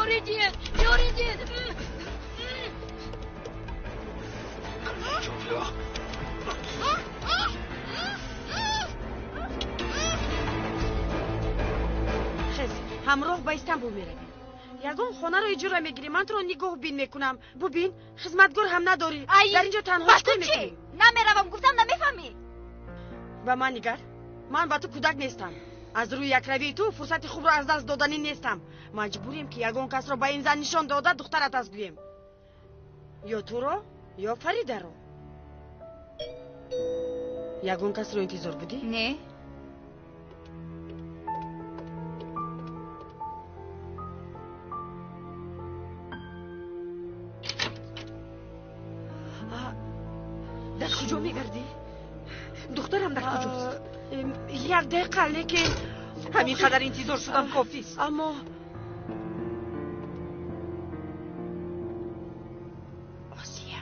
Ёрӣ диҳед, ёрӣ диҳед. Хез, ҳамроҳ ба Истанбул меравем. Ягон хонаро иҷора мегирем, ман туро нигоҳбин мекунам. Бубин, хизматгор ҳам надорӣ. Дар инҷо танҳо чӣ кор мекунӣ? Намеравам, гуфтам, намефаҳмӣ? Ба ман нигар, ман ба ту кӯдак нестам. Аз рӯи якравии ту фурсати хубро аз даст доданӣ нестам. Маҷбурем, ки ягон касро ба ин зан нишон дода духтарат аст гӯем. Ё туро, ё Фаридаро. Ягон касро интизор будӣ? Не. Дар куҷо мегардӣ? Духтарам дар куҷост? Як дақиқа, лекин ҳамин қадар интизор шудам кофист. Аммо Осия,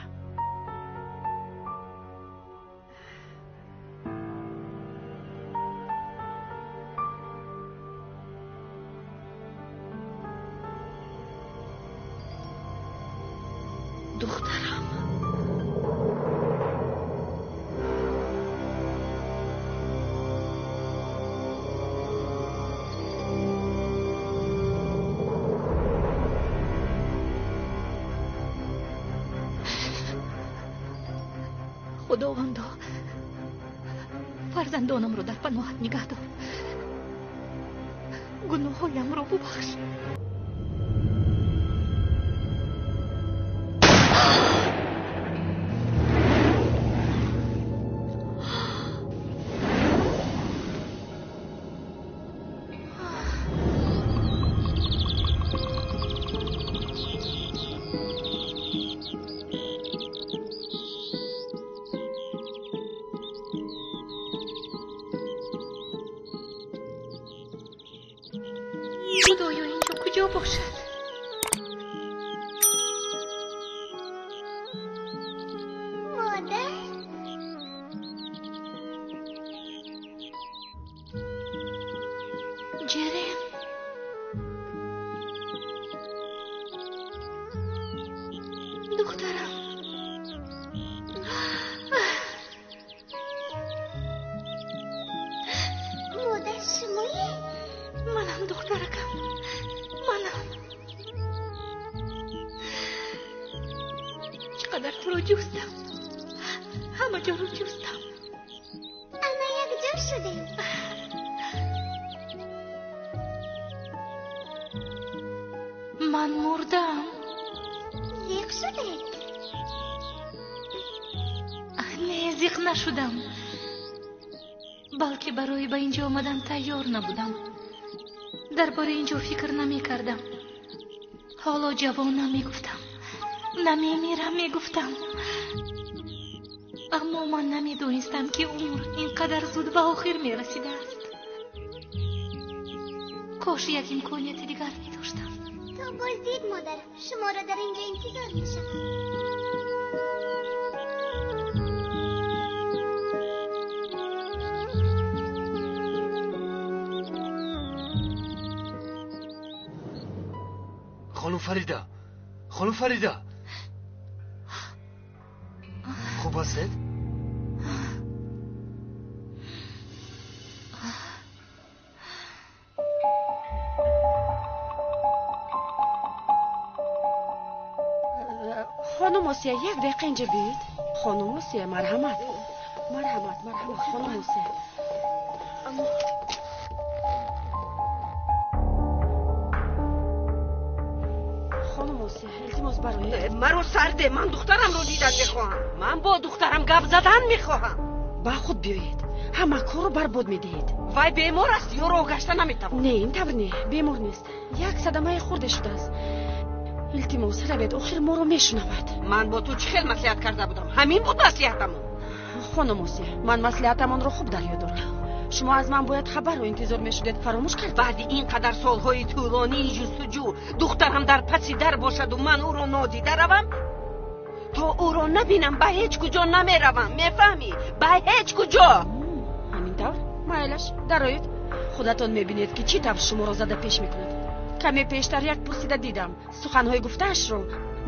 духтарам. Худовандо, фарзандонамро дар паноҳат нигаҳ дор, гуноҳҳоямро бубахш. Худоё, инҷо куҷо бошад? Модар? Ҷерем, духтарам. Модар, шумоед? Манам, духтаракам, манам. Чӣ қадар туро ҷустам, ҳама ҷоро ҷустам. Ана якҷо шудем. Ман мурдам. Зиқ шудед? Не, зиқ нашудам, балки барои ба инҷо омадан тайёр набудам. Дар бораи инҷо фикр намекардам. Ҳоло ҷавонам, мегуфтам, намемирам, мегуфтам. Аммо ман намедонистам, ки умр ин қадар зуд ба охир мерасидааст. Кош як имконияти дигар медоштам. То боздид, модар, шуморо дар инҷо интизор мешавам. Хонум Фарида, хонум Фарида, хуб ҳастед? Хонум Осия, як дақиқа инҷа биёед. Хонум Осия, марҳамат, марҳамат, марҳамат, хонум Осия. Хонум Осия, илтимос бароед. Маро сарде, ман духтарамро дидан мехоҳам. Ман бо духтарам гап задан мехоҳам. Ба худ биёед, ҳама корро барбод медиҳед. Вай бемор аст ё роҳ гашта наметавонад? Не, ин тавр не, бемор нест. Як садамаи хурде шудааст. Илтимос, равед, охир моро мешунавад. Ман бо ту чӣ хел маслиҳат карда будам? Ҳамин буд маслиҳатамон. Хонум Осия, ман маслиҳатамонро хуб дар ёд дорам. Шумо аз ман бояд хабарро интизор мешудед, фаромӯш кардед. Баъди ин қадар солҳои тӯлонии ҷустуҷӯ духтарам дар паси дар бошаду ман ӯро нодида равам? То ӯро набинам ба ҳеҷ куҷо намеравам, мефаҳмӣ? Ба ҳеҷ куҷо. Ҳамин тавр, майлаш, дароед. Худатон мебинед, ки чӣ тавр шуморо зада пеш мекунад. Каме пештар як пурсида дидам. Суханҳои гуфтаашро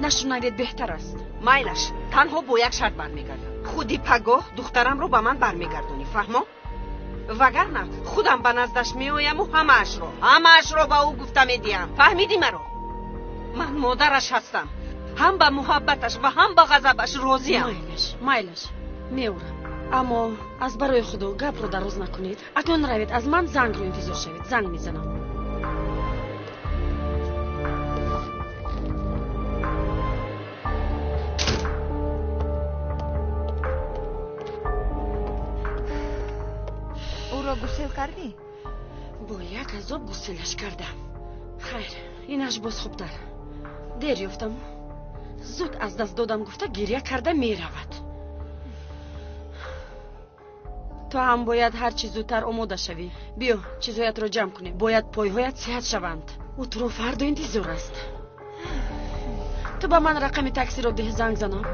нашунавед беҳтар аст. Майлаш, танҳо бо як шарт бармегардам. Худи пагоҳ духтарамро ба ман бармегардонӣ, фаҳмо? Вагарна худам ба наздаш меояму ҳамаашро ба ӯ гуфта медиҳам. Фаҳмидӣ маро? Ман модараш ҳастам. Ҳам ба муҳаббаташ ва ҳам ба ғазабаш розиам. Майлаш, меорам. Аммо аз барои худо гапро дароз накунед. Акнун равед, аз ман зангро интизор шавед. Занг мезанам. Ӯро гусел кардӣ? Бо як азоб гуселаш кардам. Хайр, инаш боз хубтар. Дер ёфтам. Зуд аз даст додам гуфта гиря карда меравад. Ту ҳам бояд ҳар чӣ зудтар омода шавӣ. Биё, чизҳоятро ҷамъ кунем. Бояд пойҳоят сиҳат шаванд. Ӯ туро фардо интизор аст. Ту ба ман рақами таксиро деҳ, занг занам.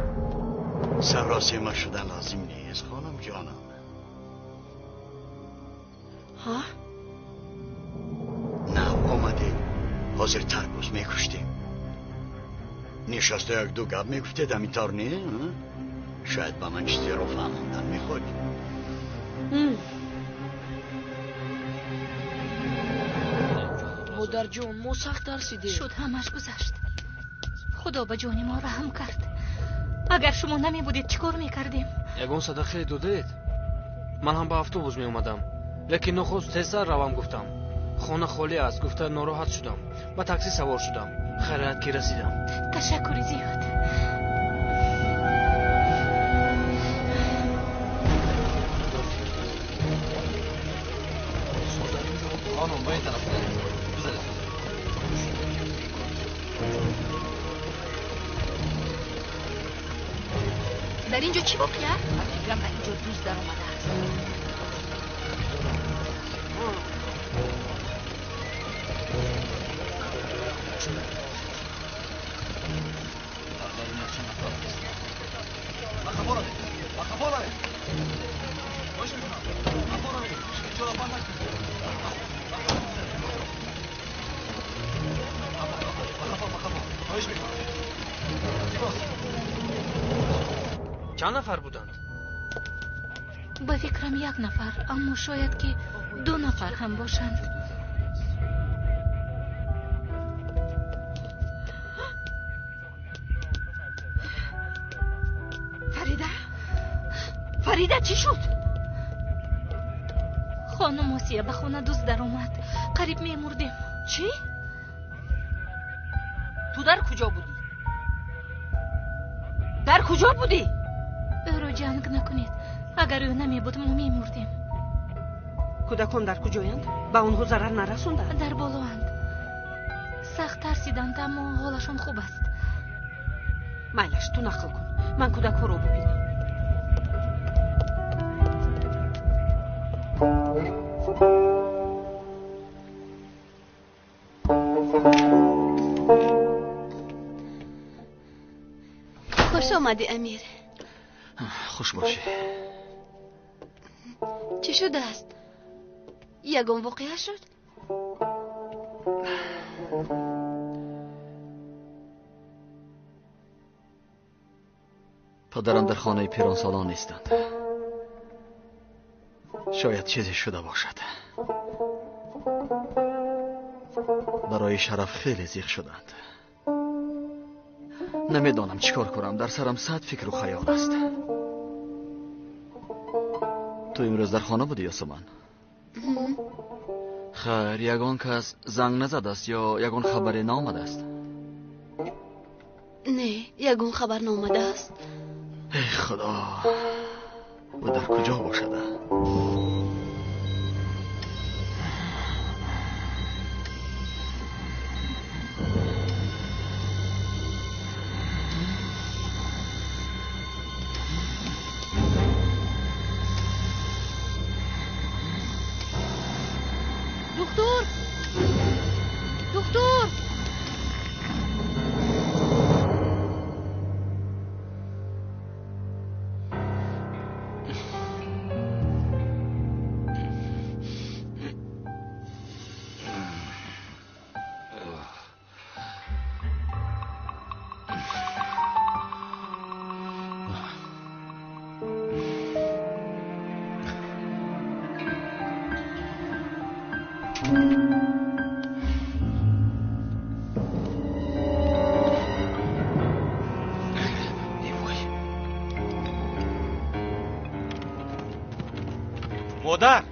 Саросема шудан лозим нест, хонум ҷонам. Ҳа? Нав омадед. Ҳозир тарбуз мекуштем. Нишаста як-ду гап мегуфтед, ҳамин тавр не? Шояд ба ман чизеро фаҳмондан мехоҳед. Модарҷон, мо сахт тарсидем. Шуд, ҳамаш гузашт. Худо ба ҷони мо раҳм кард. Агар шумо намебудед, чӣ кор мекардем? Ягон садақае додед? Ман ҳам ба автобус меомадам, лекин нохост тезтар равам гуфтам. Хона холӣ аст гуфта нороҳат шудам. Ба таксӣ савор шудам. Хайрият ки расидам. Ташаккури зиёд. Дар ин ҷо чӣ воқеа? Ба фикрам ба ин ҷо дузд даромадааст. Чанд нафар буданд? Ба фикрам як нафар, аммо шояд ки ду нафар ҳам бошанд. Фарида? Фарида, чӣ шуд? Хонум Осия ба хона дузд даромад. Қариб мемурдем. Чӣ? Ту дар куҷо будӣ? Дар куҷо будӣ? Ӯро ҷанг накунед. Агар ӯ намебуд, мо мемурдем. Кӯдакон дар куҷоянд? Ба онҳо зарар нарасонданд? Дар болоанд. Сахт тарсиданд, аммо ҳолашон хуб аст. Майлаш, ту нақл кун. Ман кӯдакҳоро бубинам. Хуш омадӣ, Амир. Хуш бошӣ. Чӣ шудааст? Ягон воқеа шуд? Падарам дар хонаи пиронсолон нестанд. Шояд чизе шуда бошад. Барои шараф хеле зиқ шуданд. Намедонам чӣ кор кунам. Дар сарам сад фикру хаёл аст. Ту имрӯз дар хона будӣ, Ёсуман? Хайр, ягон кас занг назадааст ё ягон хабаре наомадааст? Не, ягон хабар наомадааст. Эй худо, ӯ дар куҷо бошад? Духтур! Духтур! Модар!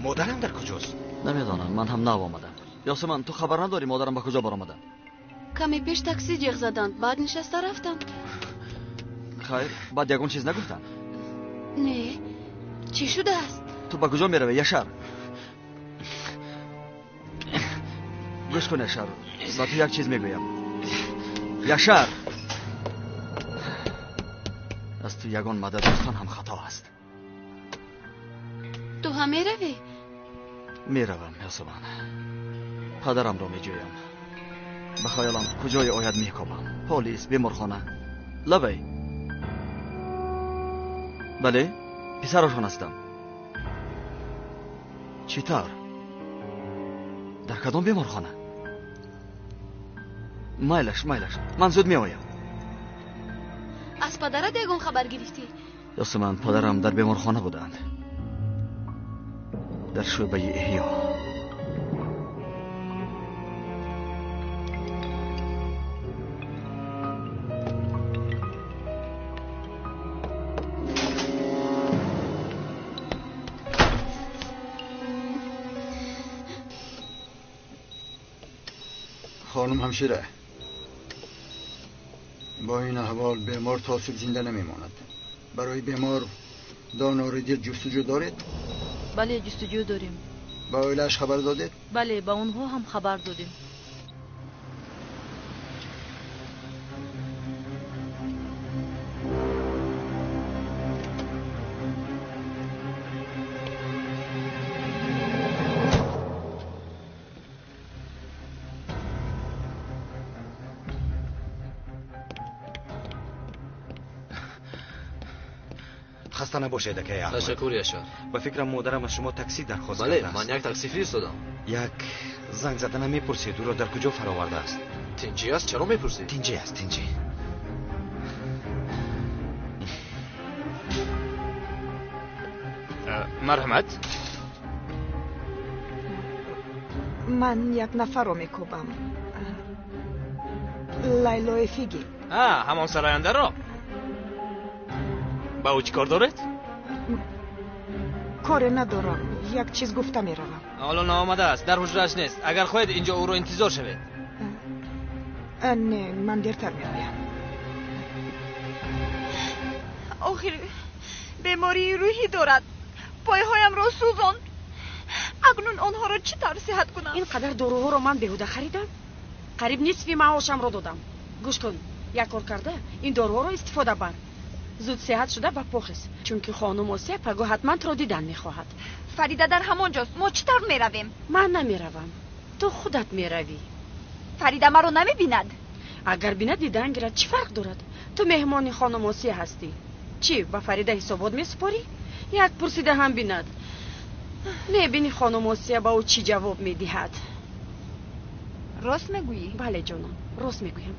Модарам дар куҷост? Намедонам, ман ҳам нав омадам. Ёсаман, ту хабар надорӣ модарам ба куҷо баромаданд? Каме пеш такси ҷеғ заданд, баъд нишаста рафтанд. Хайр, баъд ягон чиз нагуфтанд? Не, чӣ шудааст? Ту ба куҷо меравӣ, Яшар? Гӯш кун, Яшар, ба ту як чиз мегӯям. Яшар! Аз ту ягон мадад ҷустан ҳам хато аст. Ту ҳам меравӣ? Меравам, Ёсаман. Падарамро меҷӯям. Ба хаёлам куҷое ояд мекобам. Полис, беморхона. Лабай. Бале, писарашон ҳастам. Чӣ тавр? Дар кадом беморхона? Майлаш, майлаш, ман зуд меоям. Аз падарат ягон хабар гирифтӣ? Ёсаман, падарам дар беморхона буданд. Дар шӯъбаи эҳё. Хонум ҳамшира, бо ин аҳвол бемор то субҳ зинда намемонад. Барои бемор донори дил ҷустуҷӯ доред? Бале, ҷустуҷӯ дорем. Ба оилааш хабар додед? Бале, ба онҳо ҳам хабар додем. Хаста набошед, акай Аҳмад. Ташаккур, Яшар. Ба фикрам модарам аз шумо такси дархост Бале, кардааст. ман як такси фиристодам. Як занг задана мепурсед, ӯро дар куҷо фаровардааст. Тинҷӣ аст? Чаро мепурсед? Тинҷӣ аст, тинҷӣ. Марҳамат. Ман як нафарро мекобам. Лайлои Фиги. Ҳамон сарояндаро? Ба ӯ чӣ кор доред? Коре надорам, як чиз гуфта меравам. Ҳоло наомадааст, дар ҳуҷрааш нест. Агар хоҳед, инҷо ӯро интизор шавед. Не, ман дертар меоям. Охир бемории рӯҳӣ дорад. Пойҳоямро сӯзонд. Акнун онҳоро чӣ тавр сиҳат кунам? Ин қадар доруҳоро ман беҳуда харидам? Қариб нисфи маошамро додам. Гӯш кун, як кор карда ин доруҳоро истифода бар. Зуд сеҳат шуда ба по хез, чунки хонум Осия пагоҳ ҳатман туро дидан мехоҳад. Фарида дар ҳамон ҷост. Мо чӣ тавр меравем? Ман намеравам, ту худат меравӣ. Фарида маро намебинад. Агар бинад, дидан гирад, чӣ фарқ дорад? Ту меҳмони хонум Осия ҳастӣ. Чӣ, ба Фарида ҳисобот месупорӣ? Як пурсида ҳам бинад. Мебини хонум Осия ба ӯ чӣ ҷавоб медиҳад. Рост мегӯӣ? Бале, ҷонам, рост мегӯям.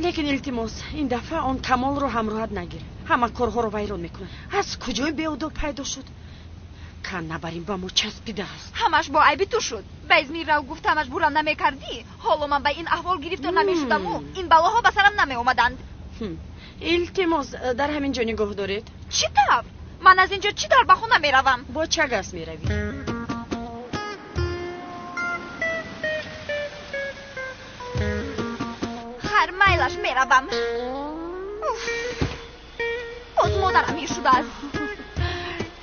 Лекин илтимос, ин дафъа он Камолро ҳамроҳат нагир. Ҳама корҳоро вайрон мекунад. Аз куҷои беодоб пайдо шуд? Кан набарим ба мо часпидааст. Ҳамаш бо айби ту шуд. Ба Измир рав гуфта маҷбурам намекардӣ. Ҳоло ман ба ин аҳвол гирифтор намешудаму ин балоҳо ба сарам намеомаданд. Илтимос, дар ҳамин ҷо нигоҳ доред. Чӣ тавр? Ман аз ин ҷо чӣ тавр ба хона меравам? Бо чагас меравӣ. Хайр, майлаш, меравам. Боз модарам ин шудааст.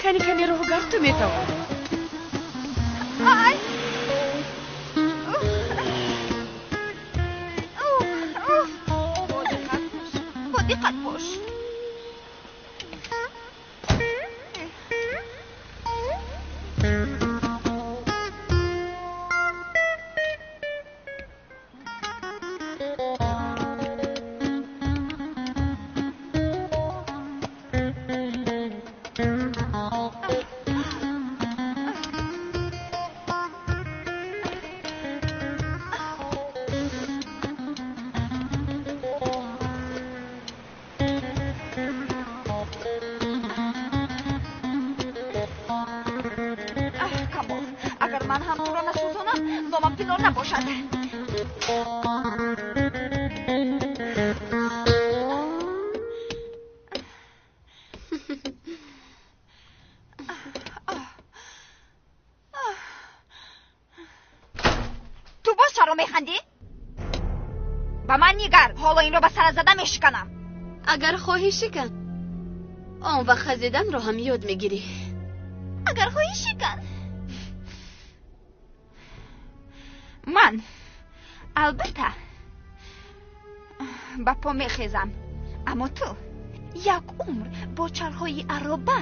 Кани, кани, роҳгард, ту метавонӣ. Ай! Бо диққат бош. туро насӯзонам, номам Дилор набошад. Ту боз чаро механдӣ? Ба ман нигар, ҳоло инро ба сарат зада мешиканам. Агар хоҳӣ шикан, он вақт хазиданро ҳам ёд мегирӣ. Агар хоҳӣ шикан. Ман албатта ба по мехезам, аммо ту як умр бо чархҳои ароба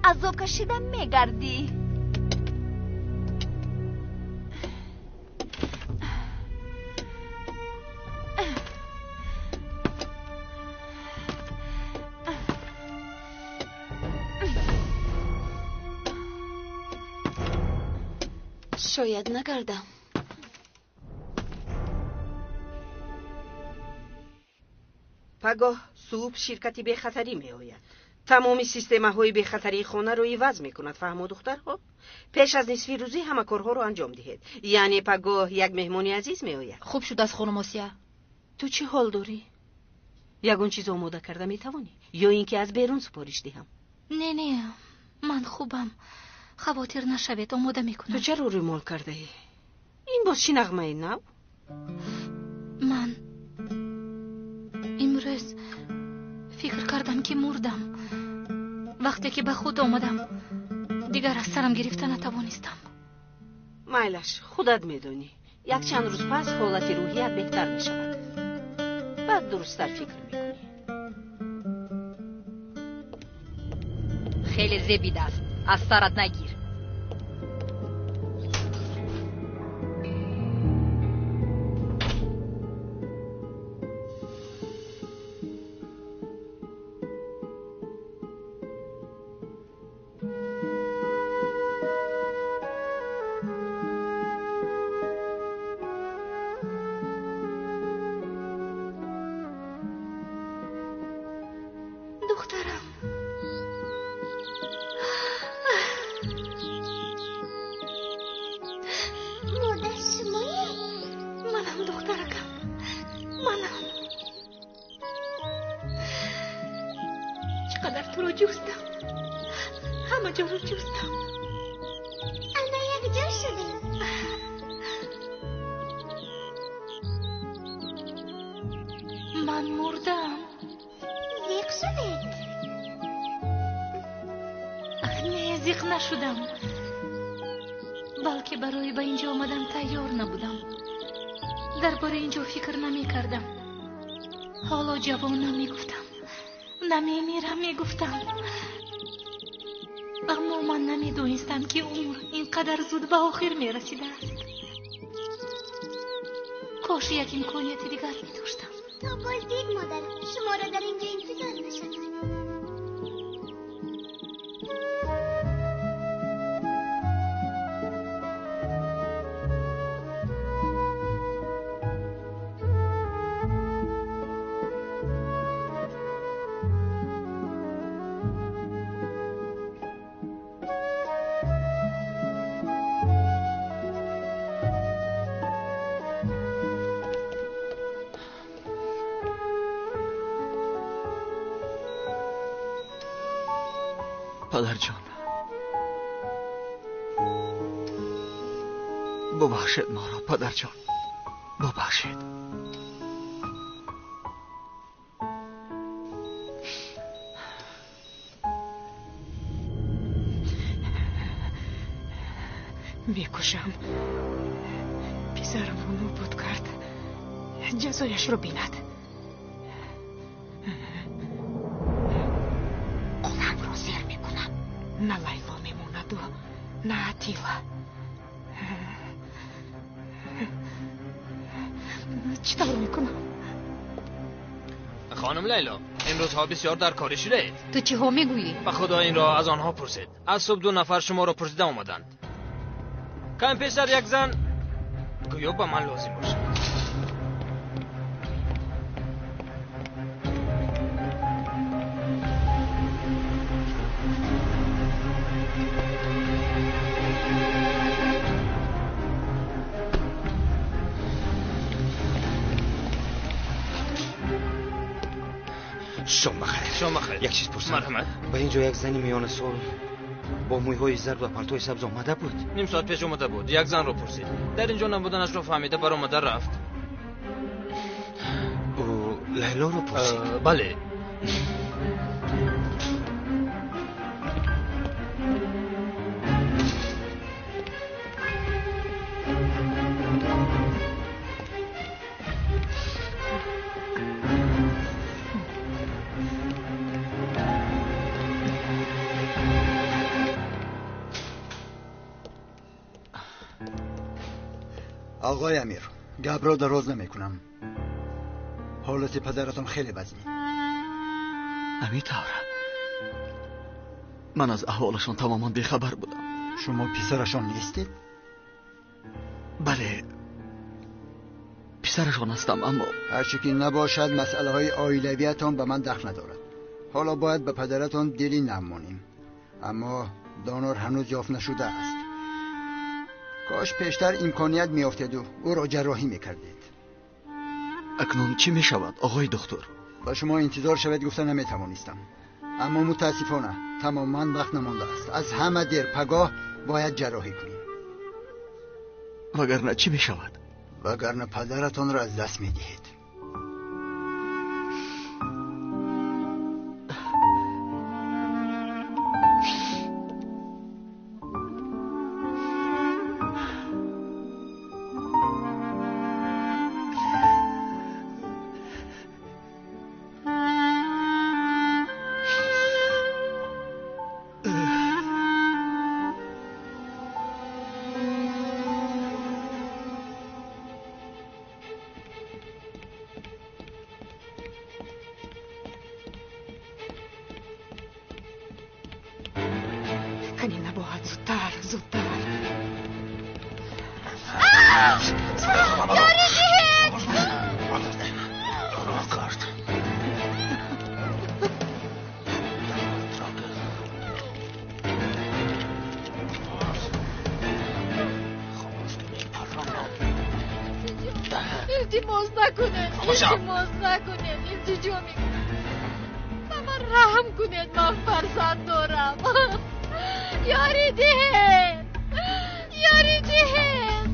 азоб кашида мегардӣ. Шояд нагардам. Пагоҳ субҳ ширкати бехатарӣ меояд. Тамоми системаҳои бехатарии хонаро иваз мекунад. Фаҳмо, духтарҳо? Пеш аз нисфи рӯзӣ ҳама корҳоро анҷом диҳед. Яъне пагоҳ як меҳмони азиз меояд. Хуб шудааст, хонум Осия. Ту чӣ ҳол дорӣ? Ягон чиз омода карда метавонӣ? Ё ин ки аз берун супориш диҳам? Не, не, ман хубам. Хавотир нашавед, омода мекунам. Ту чаро рӯмол кардаӣ? Ин боз чӣ нағмаи нав? Ман имрӯз фикр кардам, ки мурдам. Вақте ки ба худ омадам, дигар аз сарам гирифта натавонистам. Майлаш, худат медонӣ. Якчанд рӯз пас ҳолати рӯҳият беҳтар мешавад. Баъд дурусттар фикр мекунӣ. Хеле зебидааст. Аз сарат нагир. Духтарам. Модар, шумоед? Манам, духтаракам, манам. Чӣ қадар туро ҷустам, ҳама ҷоро ҷустам. Ана якҷо шудем. Ман мурдам. Зиқ шудед? Не, зиқ нашудам, балки барои ба инҷо омадан тайёр набудам. Дар бораи инҷо фикр намекардам. Ҳоло ҷавонам мегуфтам, намемирам мегуфтам. Аммо ман намедонистам, ки умр ин қадар зуд ба охир мерасидааст. Кош як имконияти дигар медоштам. То боздид, модар, шуморо дар инҷо интизор мешавам. Падарҷон, бубахшед моро, падарҷон, бубахшед. Мекушам. Писарамро нобуд кард. Ҷазояшро бинад. Қуламро зер мекунам. На Лайло мемонаду, на Атила. Чӣ тавр мекунам? Хонум Лайло, имрӯзҳо бисёр дар корӣ шудаед. Ту чиҳо мегӯӣ? Ба худо инро аз онҳо пурсед. Аз субҳ ду нафар шуморо пурсида омаданд. Кам пештар як зан гӯё ба ман лозим бошад. Шом бахайр. Шом бахайр. Як чиз пурсам. Марҳамат. Ба ин ҷо як зани миёнасол бо мӯйҳои зард ва палтои сабз омада буд. Ним соат пеш омада буд. Як занро пурсид. Дар ин ҷо набуданашро фаҳмида баромада рафт. Ӯ Лайлоро пурсид? Бале. آقای امیر، گپ را دراز نمیکنم. حالت پدرتان خیلی وضعی. همین طوره. من از احوالشان تماما بیخبر بودم. شما پسرشان نیستید؟ بله، پسرشان هستم، اما هرچی که نباشد مسئله های عائلویتان به من دخل ندارد. حالا باید به پدرتان دلی نمانیم، اما دانار هنوز یافت نشده است. کاش پیشتر امکانیت میافتید و او را جراحی میکردید. اکنون چی میشود آقای دکتر؟ با شما انتظار شود گفته نمیتوانستم، اما متاسفانه تماما وقت نمانده است. از همه دیر پگاه باید جراحی کنیم. وگرنه چی میشود؟ وگرنه پدرتان را از دست میدهید. التماس نکنید، التماس نکنید، التجا میکنم. به من رحم کنید، من فرزند دارم. یاری دهید، یاری دهید.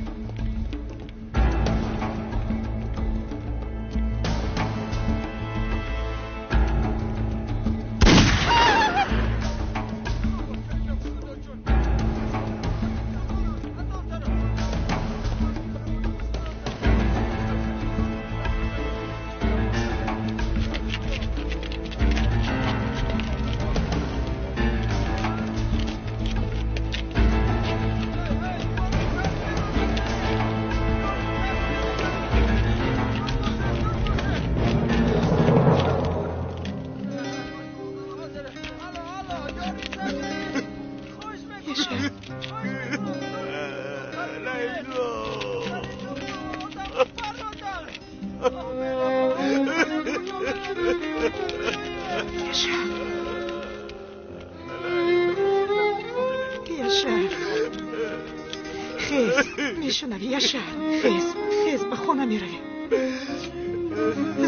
میشنوی یشر؟ خیز خیز، به خانه میرویم.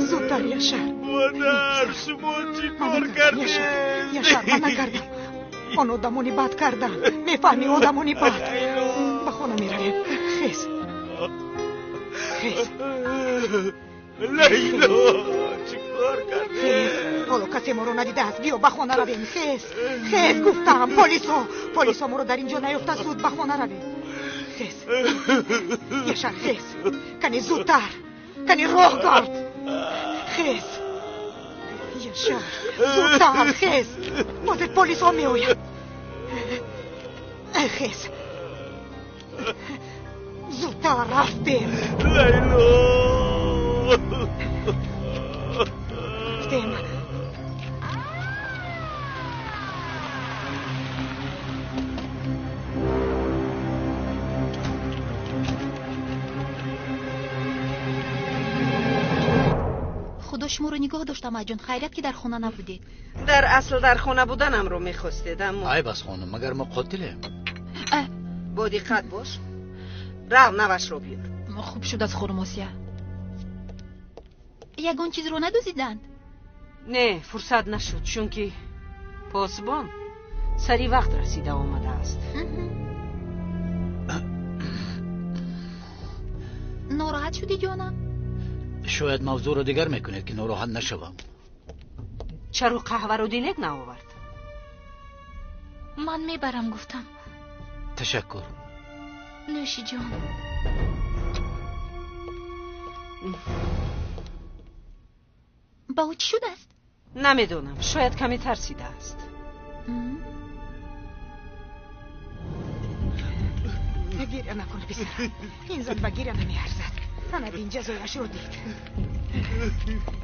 زودتر یشر. مادر شما چی کار کردید؟ یشر من نکردم، آن آدمانی بد کردن، میفهمی؟ آدمانی بد. به خانه میرویم. خیز خیز. لیلا چی کار کردی؟ خیز، حالا کسی ما رو ندیده است. بیا به خانه رویم. خیز خیز گفتم. پلیسا ما رو در اینجا نیفته. زود به خانه رویم. خیز یشر، خیز، کنی زودتر، کنی راه گرد. خیز یشر، زودتر، خیز. مادر پلیس ها می آید. خیز زودتر، رفتیم. لیلا رفتیم. худо шуморо нигоҳ дошт, амаҷон. Хайрият, ки дар хона набудед. Дар асл дар хона буданамро мехостед, аммо айб аст хонум, магар мо қотилем? Бо диққат бош, рав навашро биёр. Хуб шуд аз хонум Осия. Ягон чизро надузиданд? Не, фурсат нашуд, чунки посбон сари вақт расида омадааст. Нороҳат шудӣ, ҷонам? Шояд мавзӯъро дигар мекунед, ки нороҳат нашавам. Чаро қаҳваро Дилек наовард? Ман мебарам, гуфтам. Ташаккур. Нӯши ҷон. Ба ӯ чӣ шудааст? Намедонам, шояд каме тарсидааст. Гиря накун, писарам. Ин зан ба гиря намеарзад. Ана бин, ҷазояшро дид.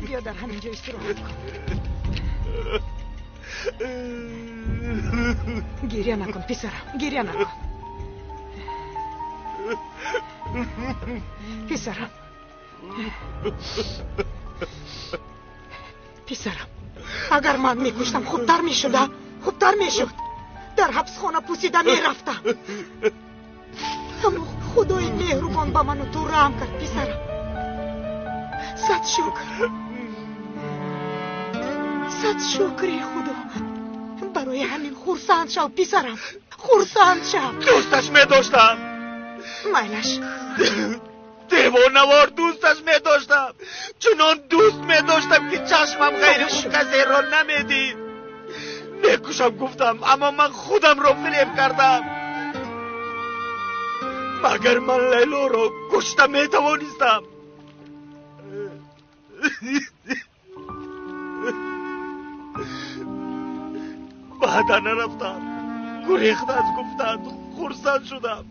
Биё дар ҳамин ҷо истироҳат кун. Гиря накун, писарам, гиря накун. Писарам, писарам, агар ман мекуштам, хубтар мешуда, хубтар мешуд. Дар ҳабсхона пусида мерафтам. Аммо худои меҳрубон ба ману ту раҳм кард, писарам. Сад шукр, сад шукри худо. Барои ҳамин хурсанд шав, писарам, хурсанд шав. Дӯсташ медоштам. Майлаш. Девонавор дӯсташ медоштам. Чунон дӯст медоштам, ки чашмам ғайри ӯ касеро намедид. Мекушам гуфтам, аммо ман худамро фиреб кардам. Магар ман Лайлоро кушта метавонистам? Баъда нарафтам. Гурехтааст гуфтанд. Хурсанд шудам.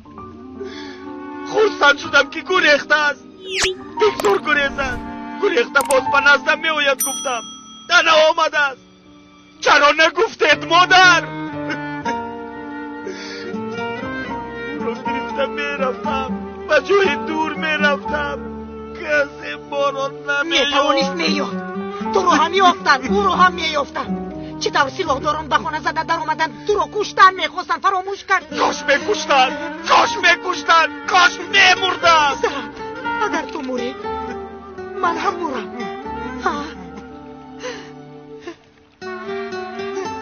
Хурсанд шудам, ки гурехтааст. Бигзор гурезад. Гурехта боз ба наздам меояд гуфтам. Ана омадааст. Чаро нагуфтед, модар? Ӯро гирифта мерафтам. Ба ҷои дур мерафтам. Касе моро намеёфт. Метавонист меёфт. Туро ҳам ёфтанд, ӯро ҳам меёфтанд. Чӣ тавр силоҳдорон ба хона зада даромаданд, туро куштан мехостанд, фаромӯш кардӣ. Кош мекуштанд, кош мекуштанд, кош мемурдам. Писарам, агар ту мурӣ, ман ҳам мурам.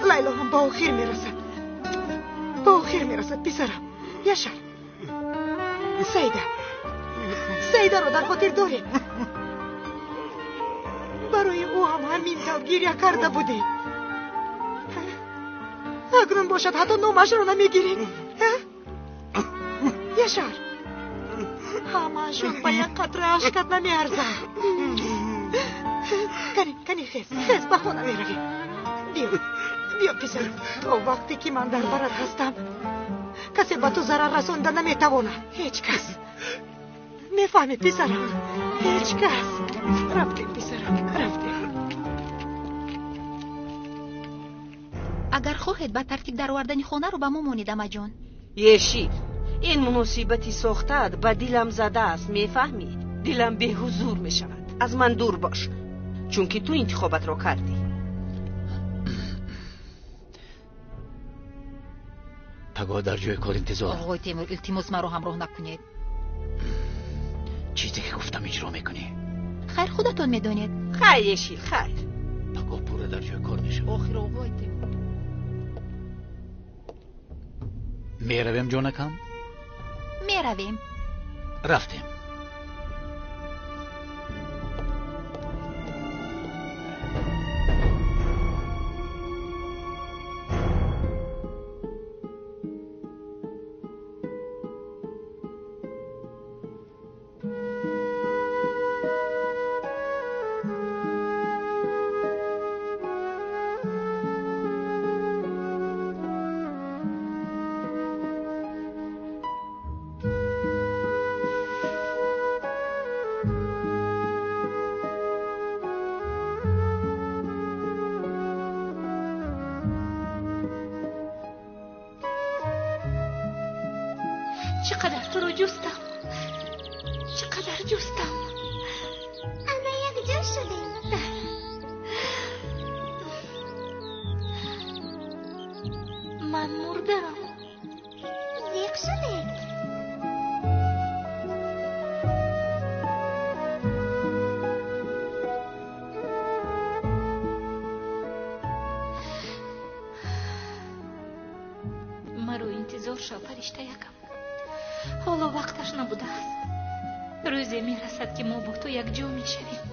Лайло ҳам ба охир мерасад, ба охир мерасад, писарам. Яшар, Саида, Саидаро дар хотир дорӣ? Барои ӯ ҳам ҳамин тавр гиря карда будӣ. Акнун бошад, ҳатто номашро намегирӣ. Яшар, ҳамаашон ба як қатра ашкат намеарзанд. Кани, кани, хез, хез, ба хона меравем. Биё, биё, писарам. То вақте ки ман дар барат ҳастам, касе ба ту зарар расонда наметавонад. Ҳеҷ кас. Мефаҳмӣ, писарам? Ҳеҷ кас. Рафтем, писарам, рафтем. Агар хоҳед, ба тартиб даровардани хонаро ба мо монед, амаҷон. Ешил, ин муносибати сохтаат ба дилам задааст, мефаҳмӣ? Дилам беҳузур мешавад. Аз ман дур бош, чунки ту интихобатро кардӣ. Пагоҳ дар ҷои кор интизор. Оғои Темур, илтимос, маро ҳамроҳ накунед. Чизе ки гуфтам иҷро мекунӣ. Хайр, худатон медонед. Хайр, Ешил, хайр. Пагоҳ пурра дар ҷои кор мешавад. Охир, оғои Темур. Меравем, ҷонакам? Меравем. Рафтем. Чӣ қадар туро ҷустам, чӣ қадар ҷустам. Ана якҷо шудем. Ман мурдам. Зиқ шудед. шав, фариштаякам. Ҳоло вақташ набудааст. Рӯзе мерасад, ки мо бо ту якҷо мешавем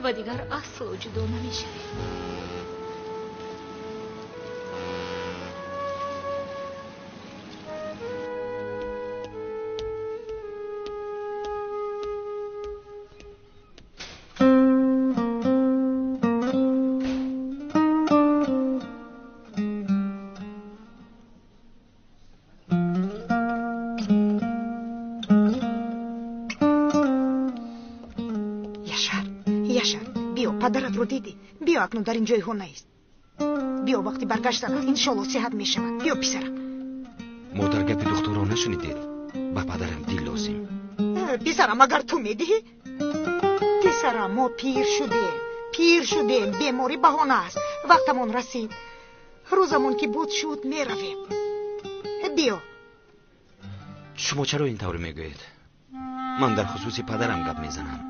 ва дигар асло ҷудо намешавем. Падаратро дидӣ? Биё, акнун дар ин ҷойҳо наист. Биё, вақти баргаштанат иншолло сиҳат мешавад. Биё, писарам. Модар, гапи духтурро нашунидед? Ба падарам дил лозим. Писарам, агар ту медиҳӣ? Писарам, мо пир шудем, пир шудем. Беморӣ баҳона аст. Вақтамон расид. Рӯзамон ки буд шуд, меравем. Биё. Шумо чаро ин тавр мегӯед? Ман дар хусуси падарам гап мезанам.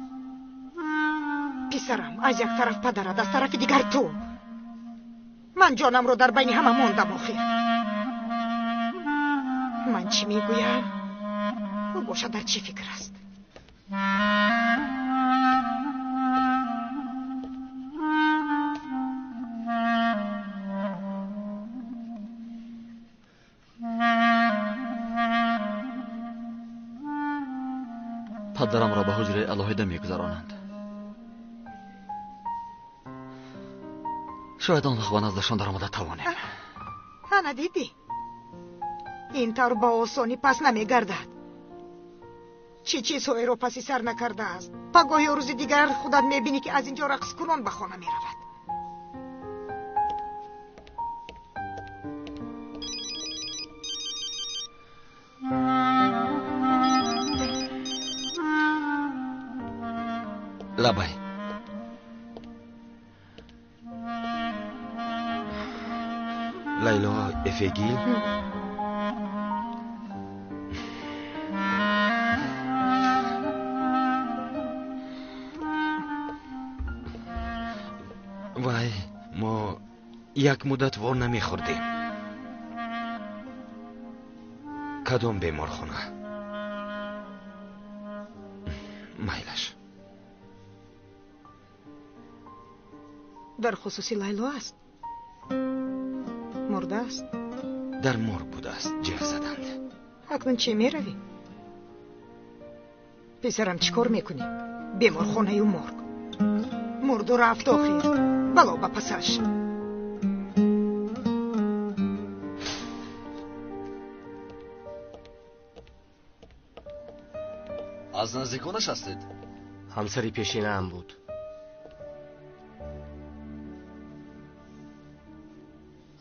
Писарам, аз як тараф падарат, аз тарафи дигар ту. Ман ҷонамро дар байни ҳама мондам охир. Ман чӣ мегӯям? Ӯ бошад дар чӣ фикр аст? Падарамро ба ҳуҷраи алоҳида мегузаронанд. Шояд он вақт ба наздашон даромада тавонем. Ана дидӣ? Ин тавр ба осонӣ пас намегардад. Чӣ чизҳоеро паси сар накардааст. Пагоҳ ё рӯзи дигар худат мебинӣ, ки аз ин ҷо рақскунон ба хона меравад. Лабай. Лайло Эфегил. Вай, мо як муддат вор намехӯрдем. Кадом беморхона? Майлаш. Дар хусуси Лайло аст. Мурдааст? Дар морг будааст, ҷеғ заданд. Акнун чӣ меравӣ? Писарам, чӣ кор мекунӣ? Беморхонаю морг. Мурду рафт охир. Бало ба пасаш. Аз наздиконаш ҳастед? Ҳамсари пешинаам буд.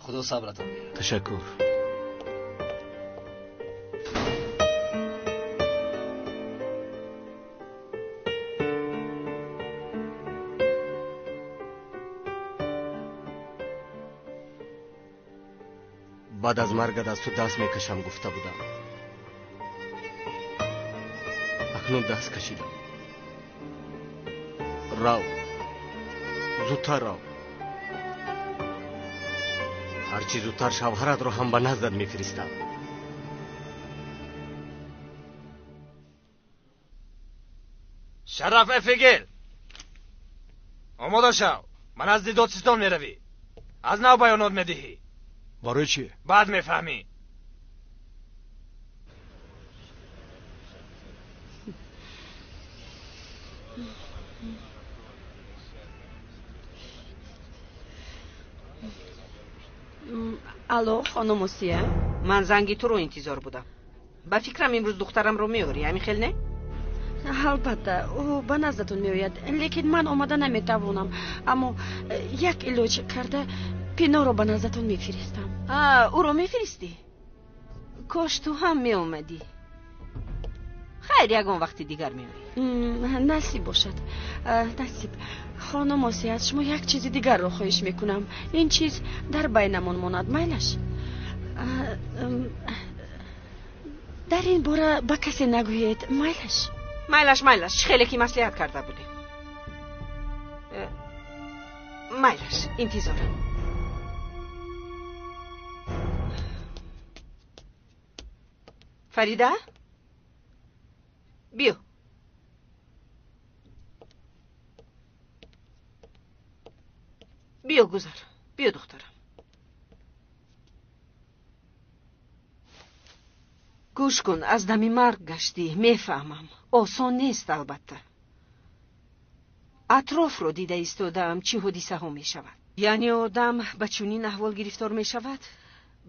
Худо сабратон диҳад. Ташаккур. Баъд аз маргат аз ту даст мекашам гуфта будам. Акнун даст кашидам. Рав, зудтар рав. Ҳарчи зудтар шавҳаратро ҳам ба наздат мефиристам. Шараф Эфегил, омода шав, ба назди додситон меравӣ. Аз нав баёнот медиҳӣ. Барои чӣ? Баъд мефаҳмӣ. Алло, хонум Осия? Ман занги туро интизор будам. Ба фикрам имрӯз духтарамро меорӣ, ҳамин хел не? Албатта, ӯ ба наздатон меояд, лекин ман омада наметавонам. Аммо як илоҷ карда Пиноро ба наздатон мефиристам. Ӯро мефиристӣ? Кош ту ҳам меомадӣ. Хайр, ягон вақти дигар меоӣ. Насиб бошад, насиб. Хонум Осия, аз шумо як чизи дигарро хоҳиш мекунам. Ин чиз дар байнамон монад, майлаш? Дар ин бора ба касе нагӯед, майлаш? Майлаш, майлаш, чӣ хеле ки маслиҳат карда будем. Майлаш, интизорам. Фарида, биё. Биё, гузар. Биё, духтарам. Гӯш кун, аз дами марг гаштӣ, мефаҳмам. Осон нест, албатта. Атрофро дида истодаам, чӣ ҳодисаҳо мешавад. Яъне одам ба чунин аҳвол гирифтор мешавад,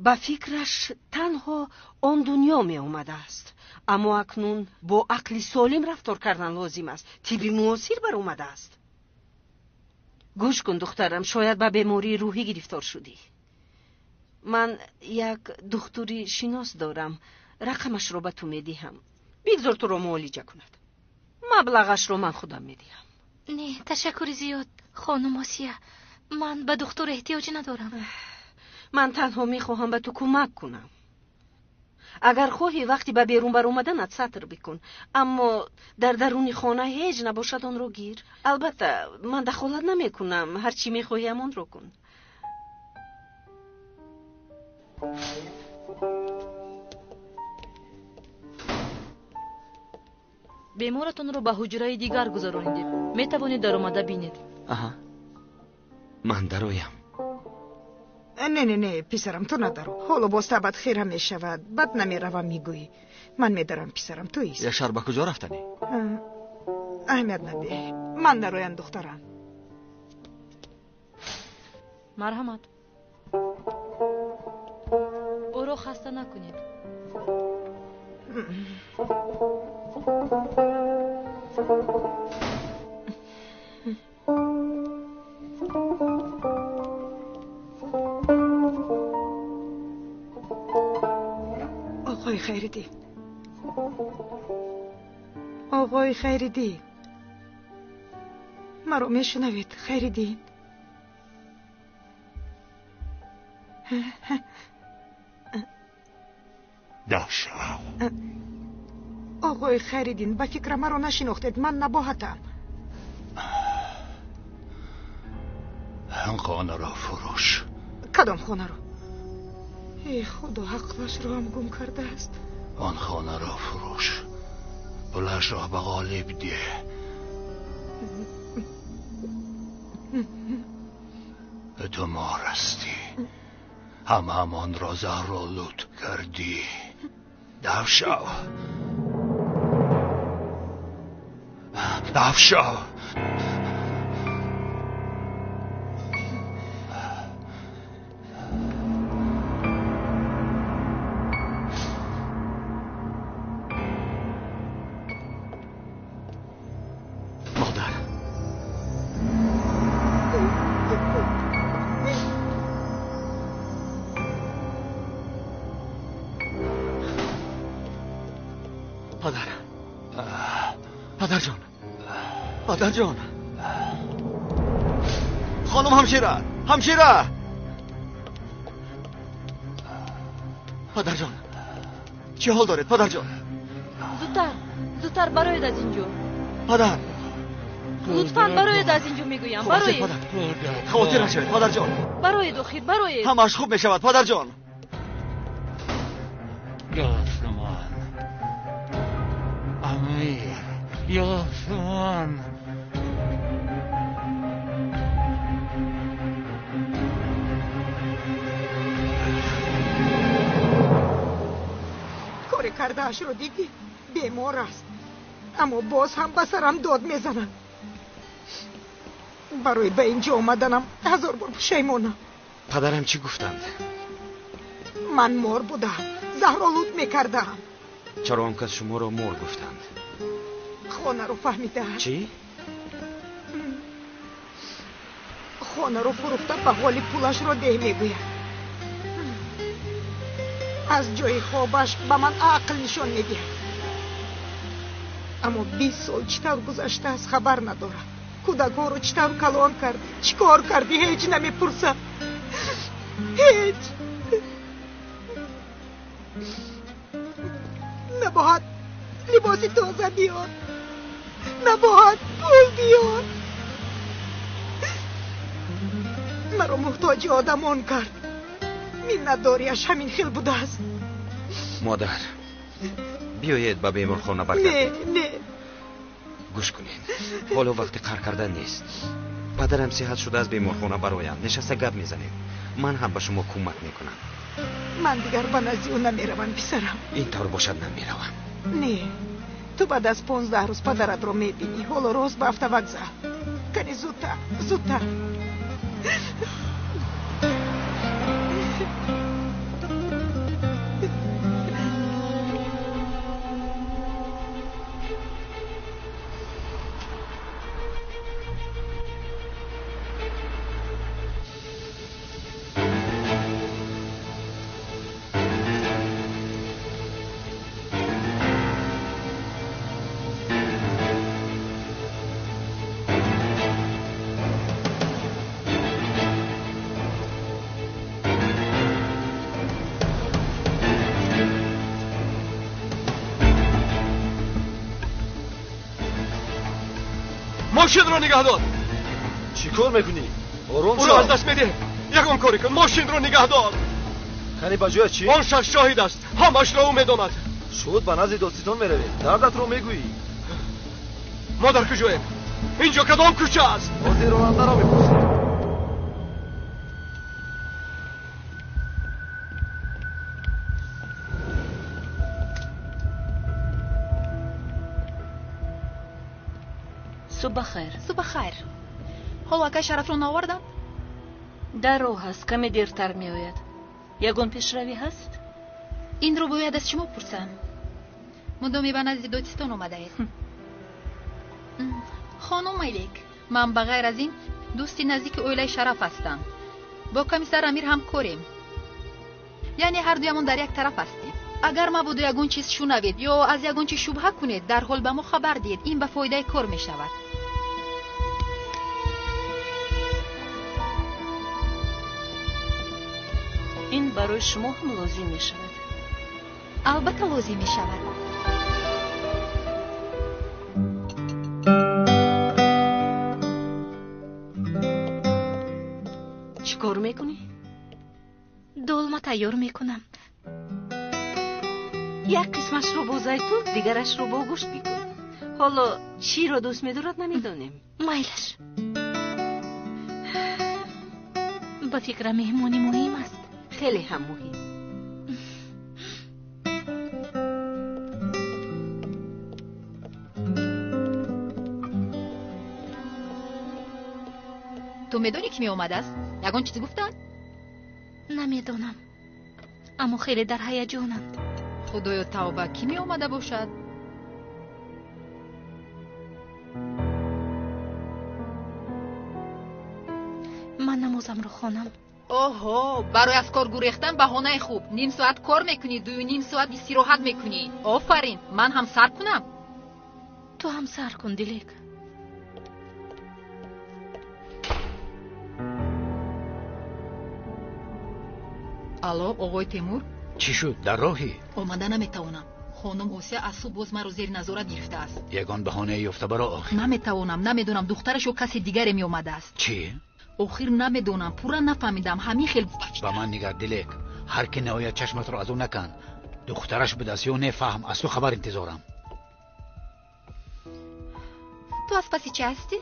ба фикраш танҳо он дунё меомадааст. Аммо акнун бо ақли солим рафтор кардан лозим аст. Тибби муосир баромадааст. Гӯш кун, духтарам, шояд ба бемории рӯҳӣ гирифтор шудӣ. Ман як духтури шинос дорам, рақамашро ба ту медиҳам. Бигзор туро муолиҷа кунад. Маблағашро ман худам медиҳам. Не, ташаккури зиёд, хонум Осия. Ман ба духтур эҳтиёҷ надорам. Ман танҳо мехоҳам ба ту кӯмак кунам. Агар хоҳӣ, вақти ба берун баромаданат сатр бикун, аммо дар даруни хона ҳеҷ набошад, онро гир. Албатта, ман дахолат намекунам, ҳар чӣ мехоҳӣ ҳамонро кун. Беморатонро ба ҳуҷраи дигар гузаронидем. Метавонед даромада бинед. Аҳа, ман дароям. Не, не, не, писарам, ту надаро. Ҳоло боз табат хира мешавад, бад намеравам, мегӯӣ. Ман медарам, писарам, ту ист. Яшар, ба куҷо рафтанӣ? Аҳамият надеҳ. Ман дароям, духтарам. Марҳамат. Ӯро хаста накунед. Оғои Хайриддин, оғои Хайриддин, маро мешунавед, Хайриддин? Дафшав. Оғои Хайриддин, ба фикра маро нашинохтед, ман набоҳатам. Хонаро фурӯш. Кадом хонаро? Эй худо, ақлашро ҳам гум кардааст. Он хонаро фурӯш, пулашро ба Ғолиб деҳ. Ту мор ҳастӣ, ҳамаамонро заҳролуд кардӣ. Даф шав, даф шав. Модар, падар, падарҷон, падарҷон, хонум ҳамшира, ҳамшира, падарҷон, чӣ ҳол доред, падарҷон? Зудтар, зудтар бароед аз ин ҷо. Падар, лутфан бароед аз ин ҷо, мегӯям, бароед. Хавотир нашавед, падарҷон. Бароед, охир, бароед. Ҳамааш хуб мешавад, падарҷон. Ёсумон, Амир, Ёсумон. Кори кардаашро дидӣ? Бемор аст, аммо боз ҳам ба сарам дод мезанад. Барои ба ин ҷо омаданам ҳазор бор пушаймонам. Падарам чӣ гуфтанд? Ман мор будам, заҳролуд мекардам. Чаро он кас шуморо мор гуфтанд? Хонаро фаҳмидааст. Чӣ? Хонаро фурӯхта ба Ғолиб пулашро деҳ мегӯяд. Аз ҷои хобаш ба ман ақл нишон медиҳад. Аммо 20 сол чӣ тавр гузаштааст, хабар надорад. Кӯдакҳоро чӣ тавр калон кардӣ, чӣ кор кардӣ, ҳеҷ намепурсад. Ҳеҷ. Набоҳад либоси тоза биёр, набоҳад пул биёр. Маро муҳтоҷи одамон кард. Миннатдориаш ҳамин хел будааст. Модар, Биёед ба беморхона баргардем. Не, не. Гӯш кунед, ҳоло вақти қаҳр кардан нест. Падарам сиҳат шуда аз беморхона бароянд, нишаста гап мезанем. Ман ҳам ба шумо кӯмак мекунам. Ман дигар ба назди ӯ намеравам, писарам. Ин тавр бошад, намеравам. Не, ту баъд аз 15 рӯз падаратро мебинӣ. Ҳоло рост ба автовокзал. Кани зудтар, зудтар. Мошинро нигаҳ дор. Чӣ кор мекунӣ? Ором Ӯро аз даст медиҳем. Ягон коре кун, мошинро нигаҳ дор. Кани ба ҷоя чӣ? Он шахс шоҳид аст, ҳамашро ӯ медонад. Шуд, ба назди додситон меравем, дардатро мегӯӣ. Мо дар куҷоем? Инҷо кадом кӯча аст? Ҳозир ронандаро мепурсем. Субҳ бахайр. Субҳ бахайр. Ҳоло акай Шарафро наоварданд? Дар роҳ аст, каме дертар меояд. Ягон пешравӣ ҳаст? Инро бояд аз шумо пурсам. Мудоме ба назди додситон омадаед. Хонум Майлик, ман ба ғайр аз ин дӯсти наздики оилаи Шараф ҳастам. Бо комиссар Амир ҳамкорем. Яъне ҳардуямон дар як тараф ҳастем. Агар мабодо ягон чиз шунавед ё аз ягон чиз шубҳа кунед, дарҳол ба мо хабар диҳед. Ин ба фоидаи кор мешавад. Ин барои шумо ҳам лозим мешавад. Албатта лозим мешавад. Чӣ кор мекунӣ? Долма тайёр мекунам. Як қисмашро бо зайтун, дигарашро бо гӯшт бикун. Ҳоло чиро дӯст медорад намедонем. Майлаш. Ба фикрам меҳмонӣ муҳим аст. Хеле ҳам муҳим. Ту медонӣ ки меомадааст? Ягон чиз гуфтанд? Намедонам, аммо хеле дар ҳаяҷонанд. Худоё тавба, кӣ меомада бошад? Ман намозамро хонам. Оҳо, барои аз кор гурехтан баҳонаи хуб. Ним соат кор мекунӣ, 2.5 соат истироҳат мекунӣ. Офарин, ман ҳам сар кунам. Ту ҳам сар кун, Дилек. Алло, оғои Темур? Чӣ шуд? Дар роҳӣ? Омада наметавонам. Хонум Осия аз субҳ боз маро зери назорат гирифтааст. Ягон баҳонае ёфта баро охир. Наметавонам, намедонам духтараш ё касе дигаре меомадааст. Чӣ? Охир намедонам, пурра нафаҳмидам, ҳамин хел. Ба ман нигар, Дилек, ҳар ки наояд чашматро аз ӯ накан. Духтараш будааст ё не, фаҳм, аз ту хабар интизорам. Ту аз паси чӣ ҳастӣ?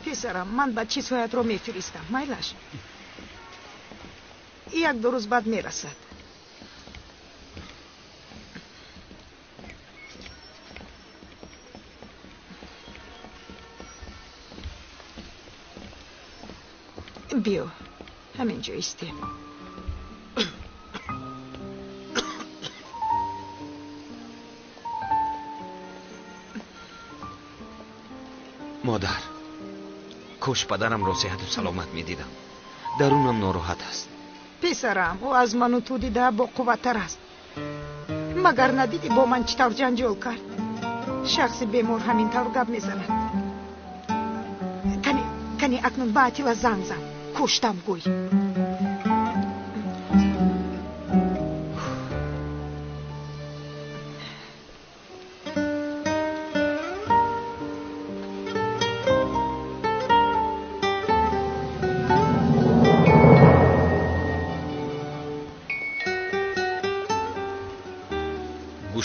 Писарам, ман ба чизҳоятро мефиристам, майлаш. 1-2 рӯз баъд мерасад. Биё, ҳамин ҷо истем. Модар, кош падарамро сеҳату саломат медидам. Дарунам нороҳат аст. Писарам, ӯ аз ману ту дида боқувваттар аст. Магар надидӣ бо ман чӣ тавр ҷанҷол кард? Шахси бемор ҳамин тавр гап мезанад. Кани акнун ба Атила занг зан, куштам гӯй.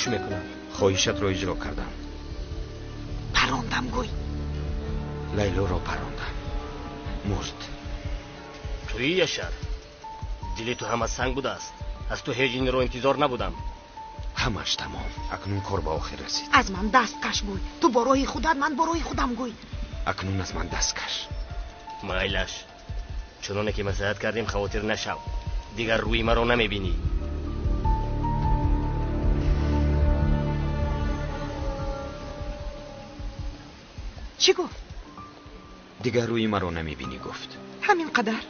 Гӯш мекунам. Хоҳишатро иҷро кардам. Парондам гӯй. Лайлоро парондам. Мурд. Туи Яшар, дили ту ҳама санг будааст. Аз ту ҳеҷ инро интизор набудам. Ҳамаш тамом. Акнун кор ба охир расид. Аз ман даст каш гӯй. Ту бо роҳи худат, ман бо роҳи худам гӯй. Акнун аз ман даст каш. Майлаш, чуноне ки маслиҳат кардем, хавотир нашав. Дигар рӯи маро намебинӣ. Чӣ гуфт? Дигар рӯи маро намебинӣ гуфт. Ҳамин қадар?